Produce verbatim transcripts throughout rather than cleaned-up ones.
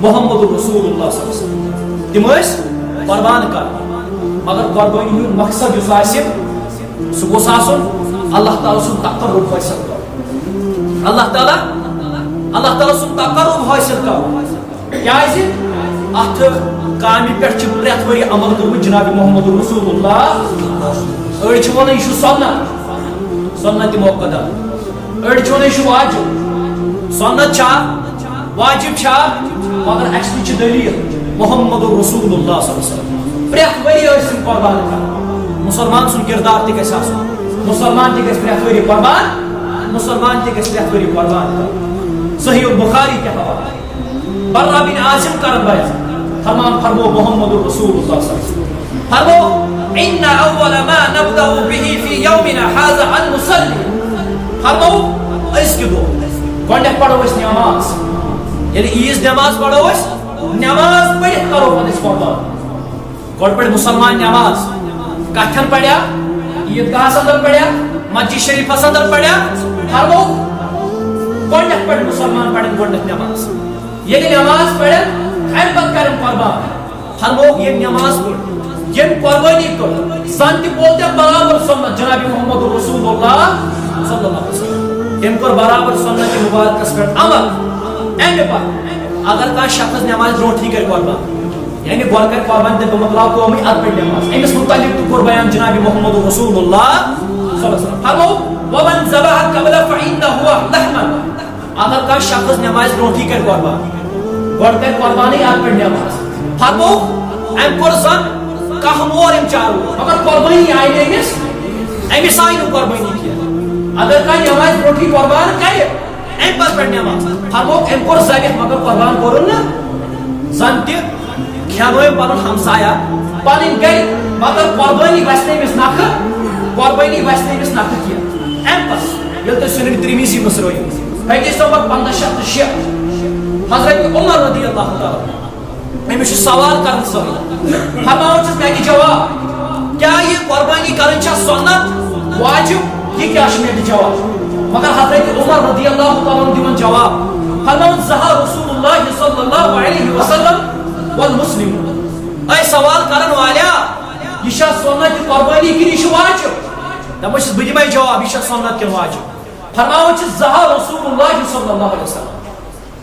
محمد رسول اللہ صلی اللہ علیہ وسلم۔ تِم ٲسۍ قۄربان کران، مگر قۄربٲنی ہُنٛد مقصد یُس آسہِ، سُہ گوٚژھ آسُن اللہ تعالیٰ سُنٛد تقرب حٲصِل کرُن۔ اللہ تعالیٰ، اللہ تعالیٰ سُنٛد تقرب حٲصِل کرُن۔ کیازِ؟ اتھ کامہِ پٮ۪ٹھ چھِ پرٛٮ۪تھ ؤری عمل کوٚرمُت جناب محمد رسول اللہ۔ أڑۍ چھِ ونان، یہِ چھُ سنت، سنت مؤکدہ۔ أڑۍ چھِ ونان، یہِ چھُ واجب۔ سنت چھا؟ واجب چھا؟ مگر اَسہِ نِش چھِ دٔلیٖل محمد رسول اللہ صلی اللہ علیہ وسلم۔ پرٛٮ۪تھ ؤری ٲسۍ تِم قۄربان کران۔ مُسلمان سُنٛد کِردار تہِ گژھِ آسُن۔ مُسلمان تہِ گژھِ پرٛٮ۪تھ ؤری قۄربان۔ مُسلمان تہِ گژھِ پرٛٮ۪تھ ؤری قۄربان کرُن۔ صحیح البخاری کہِ حوالہٕ۔ برا بن عازب کرن بیان۔ فرمان فرمو محمد رسول اللہ صلی اللہ علیہ وسلم۔ فرمو، "ان اول ما نبدأ به في يومنا هذا ان نصلي۔" فرمو، أزکہِ دۄہ گۄڈٕنٮ۪تھ پرو أسۍ نماز۔ ییٚلہِ عیٖذ نماز پرو أسۍ، نماز پٔرِتھ کرو پتہٕ أسۍ قۄربان۔ گۄڈٕ پرِ مُسلمان نماز۔ کتھن پریا؟ عیٖدگاہس اندر پریا؟ مسجد شریفس اندر پریا؟ فرمو، گۄڈٕنٮ۪تھ پرِ مُسلمان، پرن گۄڈٕنٮ۪تھ نماز۔ ییٚلہِ نماز پرن، امہِ پتہٕ کرن قۄربان۔ فرمووُکھ، ییٚمۍ نماز پٔر، ییٚمۍ قۄربٲنی کٔر، زن تہِ بول تٔمۍ برابر سنت جناب محمد رسول اللہ صلی اللہ علیہ وسلم۔ تٔمۍ کوٚر برابر سنت مبارکس پٮ۪ٹھ عمل۔ امہِ پتہٕ اگر کانٛہہ شخص نماز برونٛٹھٕے کرِ قۄربان، یعنی گۄڈٕ کرِ قۄربان تہٕ بہٕ مۄکلاو کٲمٕے، ادٕ پرِ نماز۔ أمِس متعلق تہِ کوٚر بیان جناب محمد رسول اللہ صلی اللہ علیہ وسلم۔ فرموو، "ومن ذبح قبل فإنه لحم۔" اگر کانٛہہ شخص نمازِ برونٛٹھٕے کرِ قۄربان، گۄڈٕ کرِ قۄربانٕے، ادٕ پرِ نماز۔ فرموو، أمۍ کوٚر زن کانٛہہ مور أمۍ چاروو، مگر قۄربٲنی آیہِ نہٕ أمِس، أمِس آیہِ نہٕ قۄربٲنی کینٛہہ۔ اگر کانٛہہ نمازِ برونٛٹھٕے قۄربان کرِ، أمۍ پتہٕ پرِ نماز۔ فرموو، أمۍ کوٚر ذبح، مگر قۄربان کوٚرُن نہٕ۔ زن تہِ کھیانووُن پنُن ہمسایہ، پنٕنۍ گرِ، مگر قۄربٲنی وسہِ نہٕ أمِس نکھٕ، قۄربٲنی وسہِ نہٕ أمِس نکھٕ کینٛہہ۔ امہِ پتہٕ ییٚلہِ تُہۍ سُنن ترمذی منٛز ترٲیِو، حدیث نمبر پنٛداہ شیٚتھ تہٕ شیٚے، حضرت عمر رضی اللہ تعالیٰ عنہ، أمِس چھُ سوال کران سٲری، فرماوان چھِس، مےٚ دِ جواب، کیٛاہ یہِ قۄربٲنی کرٕنۍ چھا سنت، واجب؟ یہِ کیٛاہ چھُ؟ مےٚ دِ جواب۔ مگر حضرت عمر رضی اللہ تعالیٰ عنہ دِوان جواب، فرماوان، "زہا رسول اللہ صلی اللہ علیہ وسلم والمسلمون۔" اے سوال کرن والیا، یہِ چھا سنت قۄربٲنی کِنہٕ یہِ چھُ واجب؟ دپان چھِس، بہٕ دِمے جواب، یہِ چھا سنت کِنہٕ واجب؟ فرماوان چھِ، "زہا رسول اللہ صلی اللہ علیہ وسلم۔"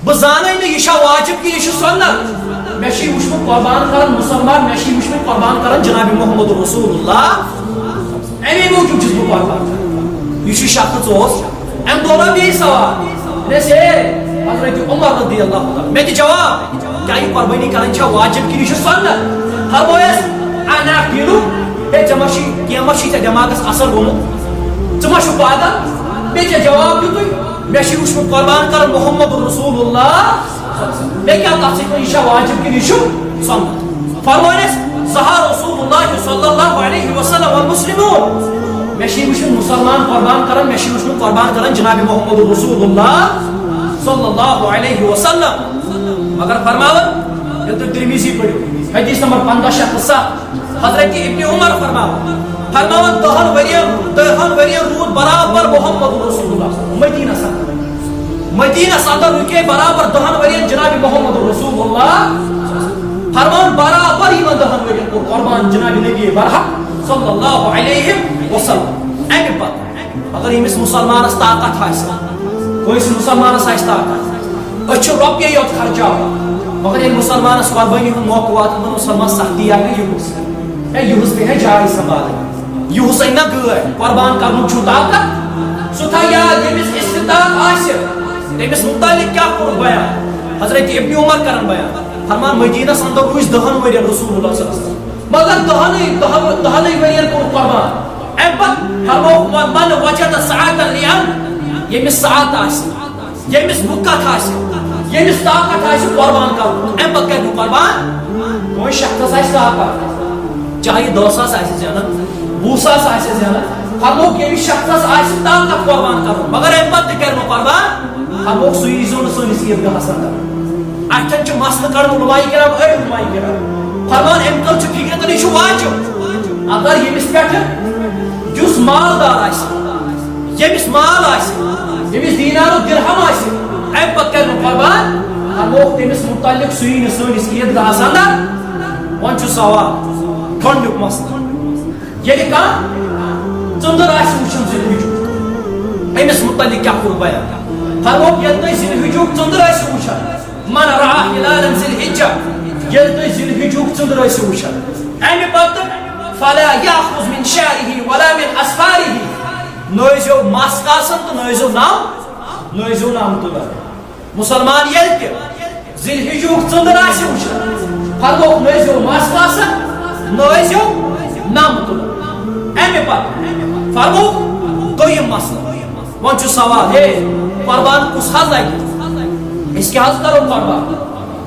بہٕ زانَے نہٕ یہِ چھا واجب کِنہٕ یہِ چھُ سنت۔ مےٚ چھُ یہِ وُچھمُت قۄربان کران مُسلمان، مےٚ چھُ یہِ وُچھمُت قۄربان کران جناب محمد رسول اللہ۔ اَمے موٗجوٗب چھُس بہٕ قۄربان کران۔ یہِ چھُ شخص اوس، أمۍ دوٚپ بیٚیہِ سوال۔ مےٚ دوٚپُس، "ہے حضرت عمر رضی اللہ تعالیٰ، مےٚ دِ جواب، کیٛاہ یہِ قۄربٲنی کرٕنۍ چھا واجب کِنہٕ یہِ چھُ سنت؟" فرمویس، "انا قیلو، ہے ژےٚ ما چھُے، کینٛہہ ما چھُے ژےٚ دٮ۪ماغس اثر گوٚمُت؟ ژٕ ما چھُکھ پاگل؟ مےٚ ژےٚ جواب دیُتُے، مےٚ چھُے وُچھمُت قۄربان کران محمد رسول اللہ۔ مےٚ کیٛاہ تَتھ سۭتۍ وَنہٕ، یہِ چھا واجب کِنہٕ یہِ چھُ سنت؟" فرمٲیس، "زہا رسول اللہ صلی اللہ علیہ وسلم والمسلمون۔" مےٚ چھُے وُچھمُت مُسلمان قۄربان کران، مےٚ چھُے وُچھمُت قۄربان کران جناب محمد رسول اللہ صلی اللہ علیہ وسلم۔ مگر فرماوان، ییٚلہِ تُہۍ ترمذی پٔرِو، حدیث نمبر پنٛداہ شیٚتھ تہٕ ستھ، حضرت ابن عمر فرماوان، فرماوان، دہن ؤرین، دہن ؤرین روٗد برابر محمد رسول اللہ مدینس اندر۔ مدینس اندر رُکے برابر دہن ؤرین جناب محمد رسول اللہ۔ فرماوان، برابر یِمن دہن ؤرین کوٚر قۄربان جناب نبی برحق صلی اللہ علیہ وسلم۔ امہِ پتہٕ اگر ییٚمِس مُسلمانس طاقت آسہِ، کٲنٛسہِ مُسلمانس آسہِ طاقت، أسۍ چھِ رۄپیہِ یوت خرچاوان، مگر ییٚلہِ مُسلمانس قۄربٲنی ہُنٛد موقعہٕ واتہِ، دَپان مُسلمان سختی آیہِ نہ یِہُس، ہے یِہُس پیٚیہِ ہے جاے سنبھالٕنۍ، یِہُس أنۍ نہ گٲڑۍ، قۄربان کرنُک چھُ طاقت، سُہ تھایہِ یاد، ییٚمِس استطاعت آسہِ، تٔمِس مُتعلق کیٛاہ کوٚرُکھ بیان؟ حضرت ابن عمر کرن بیان، فرمان، مدینس اندر روٗزۍ دہن ؤرین رسول اللہ صلی اللہ علیہ وسلم، مگر دہنٕے، دہن، دہنٕے ؤرین کوٚرُکھ قۄربان۔ امہِ پتہٕ فرمووُکھ، "من وجد سعة لأن"، ییٚمِس سعت آسہِ، ییٚمِس وُقت آسہِ، ییٚمِس طاقت آسہِ قۄربان کرُن، امہِ پتہٕ کرِ نہٕ قۄربان۔ کٲنٛسہِ شخصس آسہِ طاقت، چاہے دہ ساس آسہِ زینان، وُہ ساس آسہِ زینان، فرمووُکھ، ییٚمِس شخصس آسہِ طاقت قۄربان کرُن، مگر امہِ پتہٕ تہِ کرِ نہٕ قۄربان، فرمووُکھ، سُہ ییٖزیو نہٕ سٲنِس عیٖدگاہس اندر۔ اتھن چھُ مسلہٕ کڑان علماء کرام، أڑۍ علماء کرام۔ فرمان، أمۍ کٔر چھُ فکر تہٕ یہِ چھُ واجب۔ اگر ییٚمِس پٮ۪ٹھ یُس مالدار آسہِ، ییٚمِس مال آسہِ، ییٚمِس دینار و درہم آسہِ، امہِ پتہٕ کرِ نہٕ قۄربان۔ فرمووُکھ تٔمِس مُتعلِق، سُہ یی نہٕ سٲنِس عیٖدگاہَس اندر۔ وۄنۍ چھُ سوال، گۄڈٕنیُک مسلہٕ، ییٚلہِ کانٛہہ ژٔنٛدٕر آسہِ وٕچھان ذی الحجُک، أمِس مُتعلِق کیٛاہ کوٚر بیان؟ فرمووُکھ، ییٚلہِ تُہۍ ذی الحجُک ژٔنٛدٕر ٲسِو وٕچھان، من رأى هلال ذی الحجة، ییٚلہِ تُہۍ ذی الحجُک ژٔنٛدٕر ٲسِو وٕچھان، اَمہِ پتہٕ فلا يأخذ من شعره ولا من أظفاره، نٲیزیو مَس کاسَن تہٕ نٲیزیو نَم، نٲیزیو نَم تُلان۔ مُسلمان ییٚلہِ تہِ ذی الحجُک ژٔنٛدٕر آسہِ وٕچھان، فرمووُکھ، نٲیزیو مَس کاسَن، نٲیزیو نَم تُلان۔ اَمہِ پتہٕ فرمووُکھ دوٚیِم مسلہٕ۔ وۄنۍ چھُ سوال، ہے، قۄربان کُس حظ لگہِ؟ أسۍ کیٛاہ حظ کرو قۄربان؟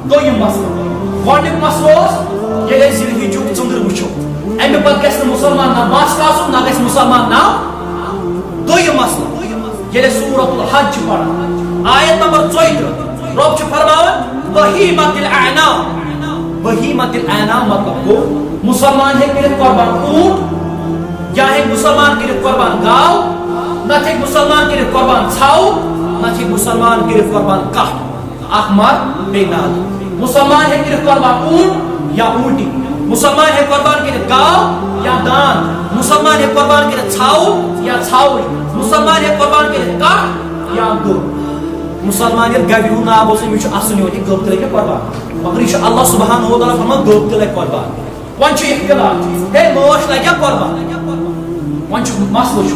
دوٚیِم مسلہٕ۔ گۄڈٕنیُک مسلہٕ اوس، ییٚلہِ أسۍ ذی الحجُک ژٔنٛدٕر وٕچھو، اَمہِ پتہٕ گژھِ نہٕ مُسلمان نہ مَس کاسُن، نہ گژھِ مُسلمان نَم۔ دوٚیِم مسلہٕ، ییٚلہِ أسۍ سورۃ الحج چھِ پران، آیت نمبر ژۄیہِ ترٕٛہ، رۄب چھُ فرماوان، بہیمۃ الانعام۔ بہیمۃ الانعام مطلب گوٚو، مُسلمان ہیٚکہِ کٔرِتھ قۄربان اوٗنٹ، یا ہیٚکہِ مُسلمان کٔرِتھ قۄربان گاو، نتہٕ ہیٚکہِ مُسلمان کٔرِتھ قۄربان ژھاوُل، نتہٕ ہیٚکہِ مُسلمان کٔرِتھ قۄربان کٹھ۔ اکھ مَر بیٚیہِ ناد۔ مُسلمان ہیٚکہِ کٔرِتھ قۄربان اوٗنٹ یا اوٗنٹی۔ مُسلمان ہیٚکہِ قۄربان کٔرِتھ گاو یا داند۔ مُسلمان ہیٚکہِ قۄربان کٔرِتھ ژھاوُل یا ژھاوٕج۔ مُسلمان ہیٚکہِ قۄربان کٔرِتھ کٹھ یا گٔب۔ مُسلمان ییٚلہِ گَبہِ ہُنٛد ناو بوزان، أمِس چھُ اَسُن یِوان، یہِ گٔب تہِ لَگہِ قۄربان۔ مگر یہِ چھُ اللہ سبحانہ و تعالیٰ فرمان، گٔب تہِ لَگہِ قۄربان۔ وۄنۍ چھُ اختلاف، ہے مٲچھ لَگیٛا قۄربان؟ وۄنۍ چھُ مسلہٕ چھُ،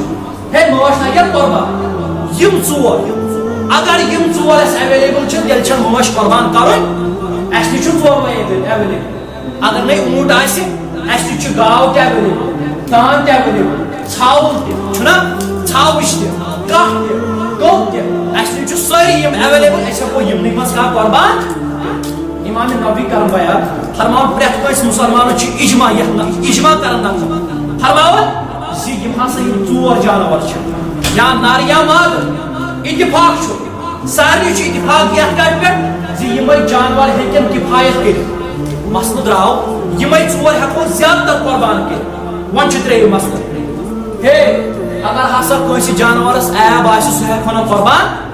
ہے مٲچھ لَگیٛا قۄربان؟ یِم ژور، اگر یِم ژور اَسہِ available چھِ، تیٚلہِ چھَنہٕ مٲچھ قۄربان کَرٕنۍ۔ اَسہِ نِش چھُ ژوروَے available۔ اگر نے اوٗنٹ آسہِ، اَسہِ نِش چھُ گاو تہِ available، داند تہِ available، ژھاوُل تہِ، چھُنہ؟ ژھاوٕج تہِ، کٹھ تہِ، گٔب تہِ، اَسہِ نِش چھُ سٲری یِم available، أسۍ ہٮ۪کو یِمنٕے منٛز کانٛہہ قۄربان۔ امام نووی کرن بیان، فرماوان پرٛٮ۪تھ کٲنٛسہِ مُسلمانَس چھُ اجماع یَتھ نفرَس، اجماع کرن نفرَس۔ فرماوان زِ یِم ہسا یِم ژور جانور چھِ، یا نر یا مادٕ، اتفاق چھُ، سارنٕے چھُ اتفاق یَتھ کَتھِ پٮ۪ٹھ زِ یِمَے جانور ہیٚکن کفایت کٔرِتھ۔ مسلہٕ درٛاو، یِمَے ژور ہٮ۪کو زیادٕ تر قۄربان کٔرِتھ۔ وۄنۍ چھُ ترٛیٚیِم مسلہٕ۔ ہے، اگر ہسا کٲنٛسہِ جانورَس عیب آسہِ، سُہ ہٮ۪کو نہٕ قۄربان۔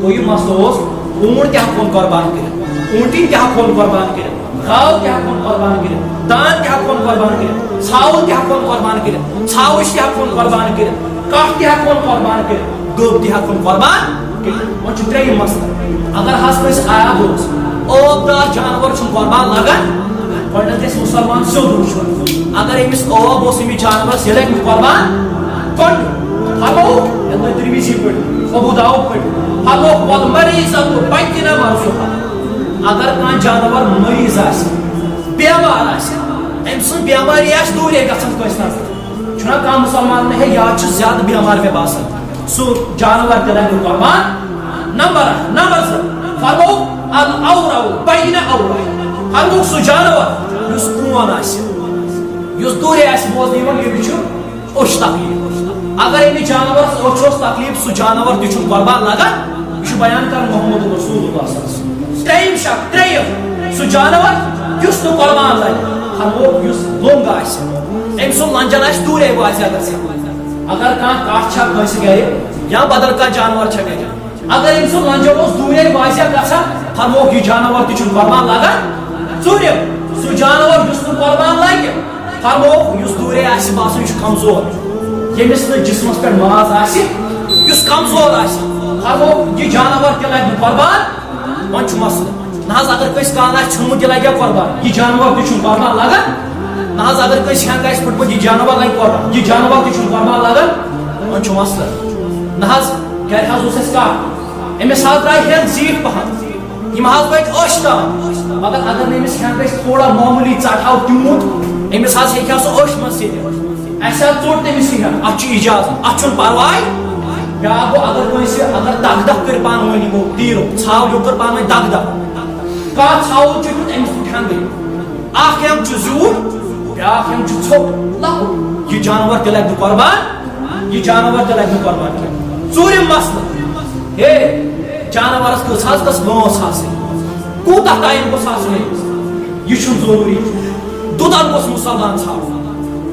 دوٚیِم مسلہٕ اوس، اوٗنٹ تہِ ہٮ۪کون قۄربان کٔرِتھ، اوٗنٹِنۍ تہِ ہٮ۪کون قۄربان کٔرِتھ، گاو تہِ ہٮ۪کون قۄربان کٔرِتھ، داند تہِ ہٮ۪کون قۄربان کٔرِتھ، ژھاوُل تہِ ہٮ۪کون قۄربان کٔرِتھ، ژھاوٕج تہِ ہٮ۪کون قۄربان کٔرِتھ، کٹھ تہِ ہٮ۪کون قۄربان کٔرِتھ، گٔب تہِ ہٮ۪کون قۄربان کٔرِتھ۔ وۄنۍ چھُ ترٛیٚیِم مسلہٕ، اگر حظ کٲنٛسہِ عیب اوس، عٲب دار جانور چھُنہٕ قۄربان لگان، گۄڈٕنیتھ گژھِ مُسلمان سیوٚد وٕچھُن۔ اگر أمِس عٲب اوس أمِس جانورَس، یہِ لَگہِ نہٕ قۄربان کَرُن۔ فرمووُکھ، یَتھ منٛز ترمذی پٲٹھۍ، ابو داؤد پٲٹھۍ، فرمووُکھ، والمریضۃ بینہ مرضها۔ اگر کانٛہہ جانور مریض آسہِ، بیمار آسہِ، أمۍ سٕنٛز بیمٲری آسہِ دوٗرے گژھان کٲنٛسہِ نفرَس۔ چھُنہ کانٛہہ مُسلمان مےٚ ہے یاد چھُ زیادٕ بیمار مےٚ باسان، سُہ جانور تہِ لَگہِ نہٕ قۄربان۔ نمبر اکھ۔ نمبر زٕ، فرمووُکھ، العورہ بین عورہ۔ فرمووُکھ سُہ جانور یُس کون آسہِ، یُس دوٗرے آسہِ بوزنہٕ یِوان، ییٚمِس چھُ اوٚش تکلیٖف۔ اگر أمِس جانورَس اوٚش اوس تکلیٖف، سُہ جانور تہِ چھُنہٕ قۄربان لگان۔ یہِ چھُ بیان کران محمد رسول اللہ صلی اللہ علیہ وسلم۔ ترٛیٚیِم شک، ترٛیٚیِم، سُہ جانور یُس نہٕ قۄربان لگہِ، فرمووُکھ یُس لوٚنٛگ آسہِ، أمۍ سُنٛد لنجن آسہِ دوٗرے واضح گژھان۔ اگر کانٛہہ کٹھ چھا کٲنٛسہِ گرِ یا بدل کانٛہہ جانور چھا گرِ، اگر أمۍ سُنٛد لنجن اوس دوٗرے واضح گژھان، فرمووُکھ یہِ جانور تہِ چھُنہٕ قۄربان لگان۔ ژوٗرِم، سُہ جانور یُس نہٕ قۄربان لگہِ، فرمووُکھ یُس دوٗرے آسہِ باسان یہِ چھُ کمزور، ییٚمِس نہٕ جسمس پٮ۪ٹھ ماز آسہِ، یُس کمزور آسہِ، فرمووُکھ یہِ جانور تہِ لگہِ نہٕ قۄربان۔ وۄنۍ چھُ مسلہٕ۔ نہ حظ، اگر کٲنٛسہِ کانٛہہ آسہِ ژھیوٚنمُت، یہِ لگہِ ہا قۄربان؟ یہِ جانور تہِ چھُنہٕ قۄربان لگان۔ نہ حظ، اگر کٲنٛسہِ ہٮ۪نٛگ آسہِ پھٕٹمُت، یہِ جانور لگہِ قۄربان؟ یہِ جانور تہِ چھُنہٕ قۄربان لگان۔ وۄنۍ چھُ مسلہٕ۔ نہ حظ، گرِ حظ اوس اَسہِ کٹھ، أمِس حظ درٛاے ہٮ۪نٛگ زیٖٹھ پہن، یِم حظ وٲتۍ أچھ تام۔ مگر اگر نہٕ أمِس ہٮ۪نٛگ أسۍ تھوڑا معموٗلی ژٹہو تیوٗت، أمِس حظ ہیٚکہِ ہا سُہ أچھ منٛز ژٔٹِتھ۔ اَسہِ حظ ژوٚٹ تٔمِس یہِ ہٮ۪نٛگ، اَتھ چھُ اِجازت، اَتھ چھُنہٕ پرواے۔ بیٛاکھ گوٚو، اگر کٲنٛسہِ، اگر دَکھ دَکھ کٔرۍ پانہٕ ؤنۍ یِمو تیٖرو، ژھاو ہیوٗ کٔر پانہٕ ؤنۍ دَکھ دَکھ، کانٛہہ ژھاوُل چھُ دیُت أمِس دیُت ہٮ۪نٛدٕے۔ اَکھ ہٮ۪نٛگ چھُ زیوٗٹھ، بیٛاکھ ہٮ۪نٛگ چھُ ژھوٚٹ، لۄکُٹ۔ یہِ جانور تہِ لَگہِ نہٕ قۄربان، یہِ جانور تہِ لَگہِ نہٕ قۄربان کینٛہہ۔ ژوٗرِم مسلہٕ، ہے، جانورَس کٔژ حظ گٔژھ وٲنٛس آسٕنۍ؟ کوٗتاہ ٹایم گوٚژھ آسُن أمِس؟ یہِ چھُنہٕ ضروٗری۔ دُدَن گوٚژھ مُسلمان ژھاوُن۔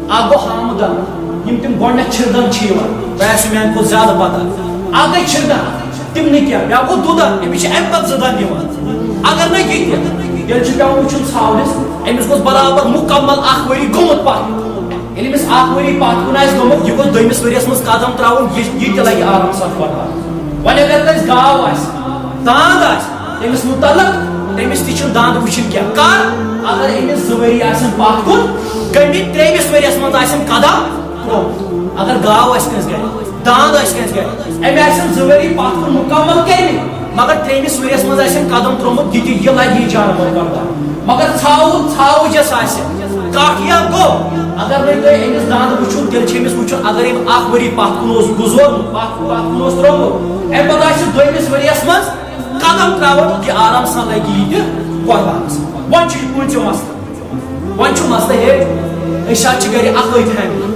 اَکھ گوٚو ہامہٕ دَنٛد، یِم تِم گۄڈٕنٮ۪تھ چھِردَن چھِ یِوان، تۄہہِ آسِوٕ میٛانہِ کھۄتہٕ زیادٕ پَتہ۔ اَکھ گٔے چھِردَن، تِم نہٕ کینٛہہ، بیٛاکھ گوٚو دُدن، أمِس چھِ اَمہِ پتہٕ زٕ دۄہ دِوان۔ اگر نہٕ یہِ تہِ، تیٚلہِ چھُ پٮ۪وان وٕچھُن ژھاوٕلِس، أمِس گوٚژھ برابر مُکمل اکھ ؤری گوٚمُت پتھ۔ ییٚلہِ أمِس اکھ ؤری پتھ کُن آسہِ گوٚمُت، یہِ گوٚژھ دوٚیمِس ؤریَس منٛز قدم ترٛاوُن، یہِ، یہِ تہِ لگہِ آرام سان پرناوُن۔ وۄنۍ اگر کٲنٛسہِ گاو آسہِ، داند آسہِ، تٔمِس مُتعلق، تٔمِس تہِ چھُنہٕ داند وٕچھِنۍ کینٛہہ۔ کر؟ اگر أمِس زٕ ؤری آسن پتھ کُن گٔمٕتۍ، ترٛیٚیمِس ؤریَس منٛز آسن قدم ترٛوومُت۔ اگر گاو آسہِ کٲنٛسہِ گرِ، داند آسہِ کٲنٛسہِ گرِ، أمۍ آسن زٕ ؤری پتھ کُن مُکمل کٔرمٕتۍ، مگر ترٛیٚیمِس ؤریَس منٛز آسن قدم ترٛوومُت، یہِ تہِ، یہِ لگہِ یہِ جانور بردار۔ مگر ژھاوُل، ژھاوُج یۄس آسہِ، کٹھ یا گوٚو، اگر نہٕ تُہۍ أمِس داند وٕچھِو، تیٚلہِ چھُ أمِس وٕچھُن، اگر أمۍ اکھ ؤری پتھ کُن اوس گُزورمُت، پتھ، پتھ کُن اوس ترٛوومُت، اَمہِ پتہٕ آسہِ دوٚیمِس ؤریَس منٛز قدم ترٛاوُن، یہِ آرام سان لگہِ یہِ تہِ قۄربانَس۔ وۄنۍ چھُ یہِ پوٗنٛژِم مسلہٕ۔ وۄنۍ چھُ مسلہٕ، ہے، أسۍ حظ چھِ گرِ اَکٲے family،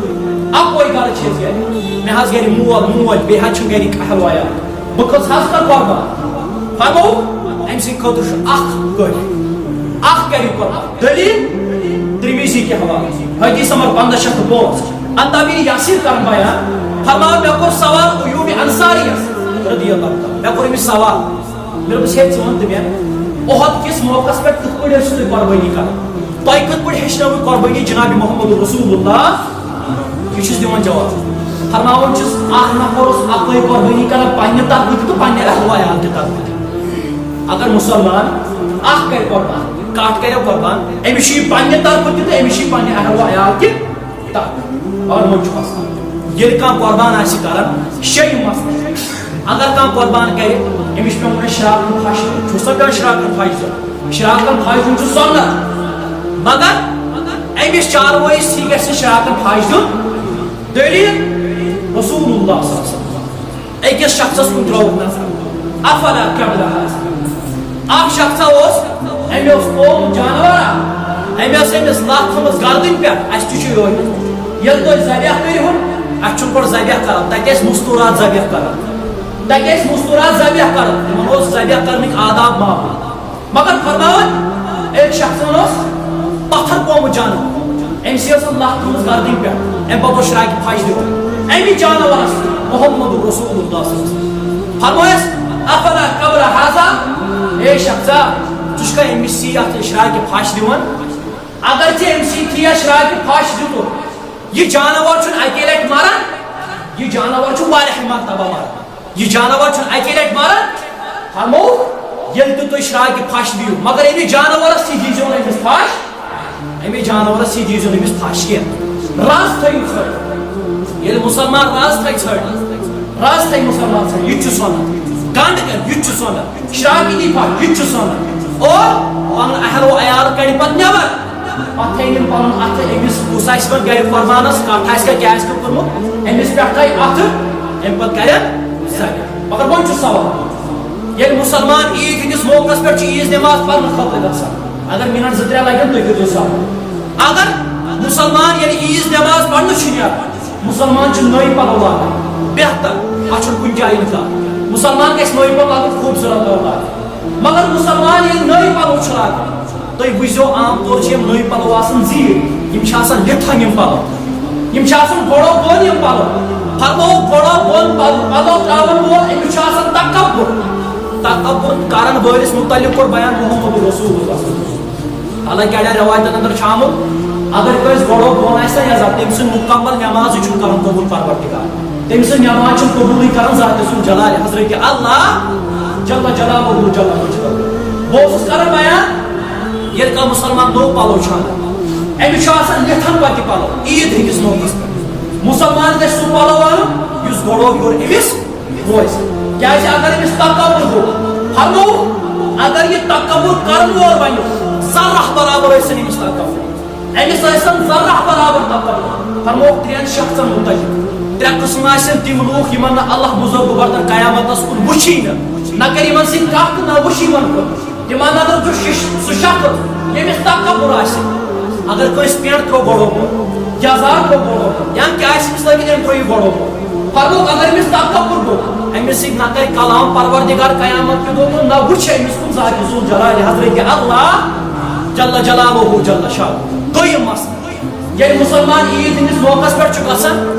اَکوے گرٕ چھِ أسۍ گرِ۔ مےٚ حظ گرِ مول موج، بیٚیہِ حظ چھِم گرِکۍ اہل و عیال۔ بہٕ کٔژ حظ کَرٕ قۄربان؟ فرمووُکھ، أمۍ سٕنٛدِ خٲطرٕ چھُ اَکھ کٲفی، اَکھ کَرِ قۄربان۔ دٔلیٖل؟ ترمذی کہِ حوالہٕ، حدیث نمبر پنٛداہ شیٚتھ تہٕ پانٛژھ، عن ابی یاسر کرن بیان، فرماوان، مےٚ کوٚر سوال ایوب انصاری یس رضی اللہ تعالیٰ، مےٚ کوٚر أمِس سوال، مےٚ دوٚپُس، ہے، ژٕ وَن تہٕ مےٚ، احد کِس موقعس پٮ۪ٹھ کِتھ پٲٹھۍ ٲسِو تُہۍ قۄربٲنی کران؟ تۄہہِ کِتھ پٲٹھۍ ہیٚچھنٲوٕ قۄربٲنی جناب محمد رسول اللہ؟ یہِ چھُس دِوان جواب۔ فرماوان چھُس، اکھ نفر اوس اَکٲے قۄربٲنی کران پننہِ طرفہٕ تہِ تہٕ پننہِ اہل و عیال کہِ طرفہٕ تہِ۔ اگر مسلمان اکھ کرِ قۄربان، کٹھ کرِ قۄربان، أمِس چھُ یہِ پننہِ طرفہٕ تہِ تہٕ أمِس چھُ یہِ پننہِ اہل و عیال کہِ طرفہٕ۔ اور وۄنۍ چھُ مسلہٕ، ییٚلہِ کانٛہہ قۄربان آسہِ کران، شیٚیہِ مسلہٕ، اگر کانٛہہ قۄربان کرِ، أمِس چھُ پٮ۪وان شراکن پھش دیُن، چھُس نہ پٮ۪وان شراکن پھش دیُن؟ شراکن پھش دیُن چھُ سنت، مگر أمِس چاروٲیِس تھی گژھِ نہٕ شراکن پھش دیُن۔ دٔلیٖل؟ رسول اللہ صلی اللہ علیہ وسلم۔ أکِس شخصس کُن ترٛٲوُکھ نظر۔ افلا قبل هذا۔ اکھ شخصا اوس، أمۍ اوس کوٚرمُت جانورا، أمۍ ٲس أمِس لَتھ تھٲومٕژ گردٕنۍ پٮ۪ٹھ، اَسہِ تہِ چھُ یِہوٚے۔ ییٚلہِ تُہۍ ذبح کٔرِہُن، اَسہِ چھُنہٕ گۄڈٕ ذبح کران، تَتہِ ٲسۍ مستوٗرات ذبح کران۔ تَتہِ ٲسۍ مستوٗرات ذبح کران، تِمن اوس ذبح کرنٕکۍ آداب معلوم۔ مگر فرماوان، أکۍ شخصن اوس پتھر پومُت جانور، أمۍ سٕے ٲس لَتھ تھٲومٕژ گردٕنۍ پٮ۪ٹھ، اَمہِ پتہٕ اوس شراکہِ پھش دِوان اَمہِ جانورس، محمد رسول اللہ صلی اللہ علیہ وسلم۔ فرمویس، افلا قبل هذا، اے شخصا، ژٕ چھُکھا أمِس سٕے یَتھ شراکہِ پھش دِوان؟ اگر ژےٚ أمۍ سٕے تھی یَتھ شراکہِ پھش دیُتُتھ، یہِ جانور چھُنہٕ اَکے لٹہِ مران، یہِ جانور چھُ واریاہ مرتبہ مران۔ یہِ جانور چھُنہٕ اَکے لٹہِ مران۔ فرمووُکھ، ییٚلہِ تہِ تُہۍ شراکہِ پھش دِیِو، مگر أمِس جانورس تہِ دیٖزیو نہٕ أمِس پھش، أمِس جانورس تہِ دیٖزیو نہٕ أمِس پھش کینٛہہ۔ رز تھٲیِو ژھٲنٛڈِتھ۔ ییٚلہِ مُسلمان رز تھایہِ ژھٲنٛڈِتھ، رز تھایہِ مُسلمان ژھٲنٛڈِتھ، یہِ تہِ چھُ سُنت۔ گنٛڈ کرِ، یہِ تہِ چھُ سُنت۔ شراکہِ دی پھش، یہِ تہِ چھُ سُنت۔ اور پنُن اہل و عیال کڑِ پتہٕ نٮ۪بر۔ پتہٕ تھٲیِن یِم پنُن اَتھٕ أمِس، کُس آسہِ وۄنۍ گرِ قۄربانس، کٹھ آسہِ کیٛاہ، کیٛاہ آسہِ کیٛاہ کوٚرمُت، أمِس پٮ۪ٹھ تھایہِ اَتھٕ، اَمہِ پتہٕ کرن ذبح۔ مگر وۄنۍ چھُ سوال، ییٚلہِ مُسلمان عیٖد ہٕنٛدِس موقعس پٮ۪ٹھ چھُ عیٖذ نٮ۪ماز پرنہٕ خٲطرٕ گژھان، اگر مِنٹ زٕ ترٛےٚ لگن، تُہۍ کٔرۍزیو صبر۔ اگر مُسلمان ییٚلہِ عیٖذ نٮ۪ماز پرنہٕ چھُ نیران، مُسلمان چھُ نٔوۍ پلو لاگان، بہتر، اَتھ چھُنہٕ کُنہِ جایہِ اِنکار۔ مُسلمان گژھِ نٔوۍ پلو لاگُن، خوٗبصوٗرت پلو لاگُن۔ مگر مُسلمان ییٚلہِ نٔوۍ پلو چھُ لاگان، تُہۍ وٕچھزیو، عام طور چھِ یِم نٔوۍ پلو آسان زیٖٹھۍ، یِم چھِ آسان لِتھَن یِم پلو، یِم چھِ آسان گۄڈو بۄن یِم پلو۔ فرمووُکھ، گۄڈو بۄن پل-، پلو ترٛاوَن وول، أمِس چھُ آسان تکبُر۔ تکبُر کرن وٲلِس مُتعلِق کوٚر بیان محمد رسول اللہ۔ حالانکہ اَڑٮ۪ن رٮ۪وایتَن اندر چھُ آمُت، اگر کٲنٛسہِ گۄڈو بۄن آسہِ نا یَزار، تٔمۍ سٕنٛز مُکمل نٮ۪مازٕے چھُنہٕ کران قبوٗل پروردگار۔ تٔمۍ سٕنٛز نٮ۪ماز چھُنہٕ قبوٗلٕے کران ذاتِ ذوالجلال حضرت اللہ جل جلالہ جل مجدہ۔ بہٕ اوسُس کران بیان، ییٚلہِ کانٛہہ مُسلمان نوٚو پلو چھُ اَنان، أمِس چھُ آسان لِتھَن پتہٕ پلو عیٖد ہٕنٛدِس موقعس پٮ۪ٹھ۔ مُسلمان گژھِ سُہ پلو اَنُن، یُس گۄڈو ہیوٚر أمِس روزِ۔ کیٛازِ اگر أمِس تکبُر گوٚو، فرمووُکھ، اگر یہِ تکبُر کرن وول بنہِ، ذرہ برابر ٲسِن أمِس تکبُر۔ أمِس ٲسِن ذرہ برابر تکبُر۔ فرمووُکھ ترٛٮ۪ن شخصن مُتعلِق۔ ترٛےٚ قٕسم آسن تِم لوٗکھ یِمن نہٕ اللہ بُزرگ گۄبر تہٕ قیامتس کُن وٕچھی نہٕ۔ نہ کرِ یِمن سۭتۍ کتھ تہٕ نہ وٕچھِ یِمن کُن۔ تِمن اگر سُہ شِش-، سُہ شخص ییٚمِس تکبُر آسہِ، اگر کٲنٛسہِ پینٹ ترٛوو گۄڈو بۄن، یزار ترٛوو گۄڈو بۄن، یا کیٛاہ آسہِ أمِس لٲگِتھ، أمۍ ترٛوو یہِ گۄڈو بۄن۔ فرمووُکھ، اگر أمِس تکبُر گوٚو، أمِس سۭتۍ نہ کرِ کلام پروردگار قیامت کہِ دۄہ تہٕ نہ وٕچھِ أمِس کُن ذاتِ ذوالجلال حضرت اللہ جل جلالہ جل شانہ۔ دوٚیِم مسلہٕ، ییٚلہِ مُسلمان عیٖد ہٕنٛدِس موقعس پٮ۪ٹھ چھُ گژھان،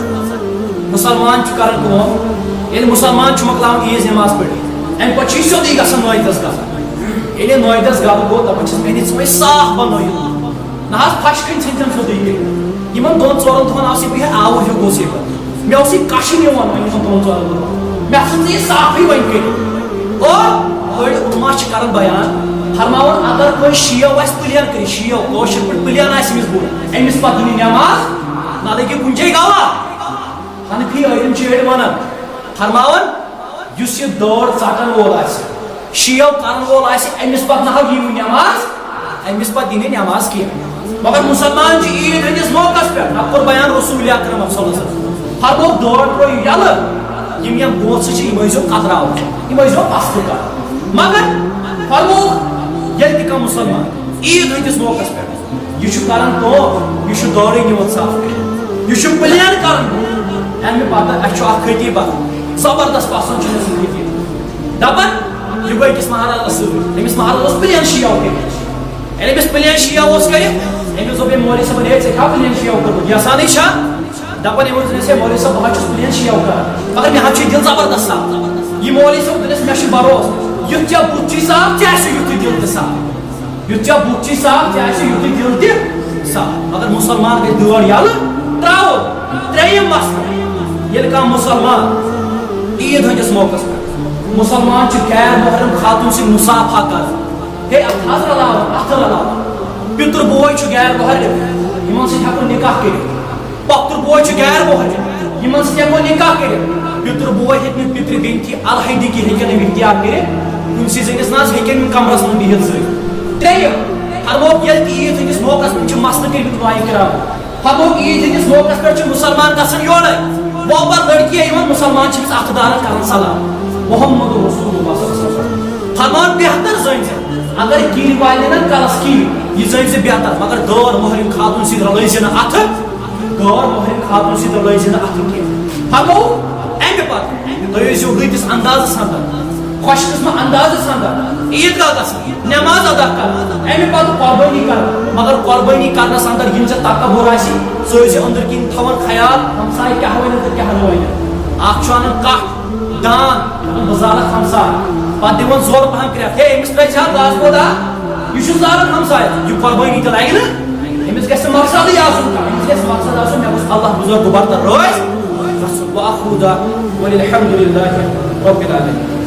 مُسلمان چھُ کران کٲم، ییٚلہِ مُسلمان چھُ مۄکلاوان عیٖد نٮ۪ماز پٔرِتھ، اَمہِ پَتہٕ چھُ یہِ سیوٚدُے گژھان نٲیدَس گَرٕ۔ ییٚلہِ یہِ نٲیدَس گَرٕ گوٚو، دَپان چھِس، "مےٚ نِژ وۄنۍ صاف بَنٲیِتھ۔ نہ حظ، پھَش کٔنۍ ژھٕنۍ تِم سیوٚدُے کٔرِتھ۔" یِمَن دۄن ژورَن دۄہَن آو سُہ بیٚیہِ آوُر ہیوٗ گوٚو سُہ یِمَن۔ مےٚ اوس یہِ کَشُن یِوان وۄنۍ یِمَن دۄن ژورَن دۄہَن۔ مےٚ ژھٕن ژٕ یہِ صافٕے وۄنۍ کٔرِتھ۔ اور أڑۍ علماء چھِ کَران بیان، فرماوان، اگر کٲنٛسہِ شِیو آسہِ پٕلین کٔرِتھ، شِیو کٲشِر پٲٹھۍ پٕلین آسہِ أمِس بوٗٹھ، أمِس پَتہٕ دِنہِ نٮ۪ماز، نہ لَگہِ کُنہِ جایہِ گواہ۔ حنفی عٲلِم چھِ أڑۍ وَنان، فرماوان، یُس یہِ دٲر ژَٹَن وول آسہِ، شِیو کَرَن وول آسہِ، أمِس پَتہٕ نہ حظ یِیہِ نٮ۪ماز، أمِس پَتہٕ دِنہِ نٮ۪ماز کینٛہہ۔ مگر مُسلمان چھِ عیٖد ہٕنٛدِس موقعس پٮ۪ٹھ، نہ قربان رسول اکرم صلی اللہ علیہ وسلم۔ فرموو، دٲر ترٲیِو یَلہٕ، یِم یِم گوژھٕ چھِ، یِم ٲسۍزیو کتراوان، یِم ٲسۍزیو پَستہٕ کران۔ مگر فرموو، ییٚلہِ تہِ کانٛہہ مُسلمان عیٖد ہٕنٛدِس موقعس پٮ۪ٹھ یہِ چھُ کران کٲم، یہِ چھُ دٲرٕے نِوان صاف کٔرِتھ۔ یہِ چھُ پلین کران۔ اَمہِ پتہٕ اَسہِ چھُ اکھ خطیب اکھ، زبردست پسند چھُ مےٚ سُہ خطیب۔ دپان، یہِ گوٚو أکِس مہارازس سۭتۍ۔ أمِس مہارازس اوس پلین شِیو کٔرِتھ۔ ییٚلہِ أمِس پلین شِیو اوس کٔرِتھ، أمِس دوٚپ أمۍ مولوی صٲبن، "ہے، ژےٚ چھا پلین شِیو کوٚرمُت؟ یہِ ہسا نٕے چھا؟" دپان یِمن ووٚنُس، "ہے مولوی صٲب، بہٕ حظ چھُس پلین شِیو کران، مگر مےٚ حظ چھُ یہِ دِل زبردست صاف۔" یہِ مولوی صٲب دوٚپنس، "مےٚ چھُ بھروسہٕ، یُتھ ژےٚ بُتھ چھُے صاف، ژےٚ آسہِ یُتھُے دِل تہِ صاف۔ یُتھ ژےٚ بُتھ چھُے صاف، ژےٚ آسہِ یُتھُے دِل تہِ صاف۔" مگر مُسلمان گژھِ دٲر یَلہٕ ترٛاوُن۔ ترٛیٚیِم مسلہٕ، ییٚلہِ کانٛہہ مُسلمان عیٖد ہٕنٛدِس موقعس پٮ۪ٹھ، مُسلمان چھُ غیر محرم خاتوٗن سۭتۍ مُصافحہ کران، ہے، اَتھ حظ رلاوان، اَتھٕ رلاوان۔ پِتُر بوے چھُ غیر محرم، یِمن سۭتۍ ہٮ۪کو نکاح کٔرِتھ۔ پۄپھتٕر بوے چھُ غیر محرم، یِمن سۭتۍ ہٮ۪کو نکاح کٔرِتھ۔ پِتُر بوے ہیٚکہِ نہٕ پِترِ بیٚنہِ تھی الحیدگی ہیٚکن نہٕ اختیار کٔرِتھ، کُنسٕے زٔنِس نہ حظ ہیٚکن نہٕ کمرس منٛز بِہِتھ زٔنۍ۔ ترٛیٚیِم، فرمووُکھ، ییٚلہِ تہِ عیٖد ہٕنٛدِس موقعس پٮ۪ٹھ چھِ مسلہٕ کٔرمٕتۍ وایہِ کران، فرمووُکھ، عیٖد ہٕنٛدِس موقعس پٮ۪ٹھ چھِ مُسلمان گژھان یورے، وۄپر لڑکی یِوان، مُسلمان چھِ أمِس اَتھٕ دارن کران سلام، محمد رسول اللہ صلی اللہ علیہ وسلم۔ فرمان بہتر زٲنۍ زِ اگر کِنۍ والہِ نہ کلس کِنۍ، یہِ زٲنۍ زِ بہتر، مگر غٲر محرم خاتون سۭتۍ رلٲوۍ زِ نہٕ اَتھٕ۔ غٲر محرم خاتون سۭتۍ رلٲوۍ زِ نہٕ اَتھٕ کینٛہہ۔ فرموو، اَمہِ پتہٕ تُہۍ ٲسِو رٕتِس اندازس اندر، خۄش قٕسمہٕ اندازس اندر عیٖدگاہ گژھان، نٮ۪ماز ادا کران، اَمہِ پتہٕ قۄربٲنی کران۔ مگر قۄربٲنی کرنس اندر یِم ژےٚ تکبر آسہِ، سُہ ٲسۍ زِ أنٛدٕرۍ کِنۍ تھاوان خیال، ہمسایہِ کیٛاہ ونن تہٕ کیٛاہ نہٕ ونن۔ اکھ چھُ انان کٹھ، دان، دپان، "بہٕ زالکھ ہمساے۔" پتہٕ دِوان زورٕ پہم کرٛٮ۪کھ، "ہے، أمِس ترٛٲے زِ ہا گاسہٕ پودا، یہِ چھُ زالان ہمساے، یہِ قۄربٲنی تہِ لگہِ نہٕ، أمِس گژھِ نہٕ مقصدٕے آسُن کانٛہہ، أمِس گژھِ مقصد آسُن، مےٚ گوٚژھ اللہ بُزرگ گُبر تہٕ رٲضۍ گژھُن۔" وآخر دعوانا الحمد للہ رب العالمین۔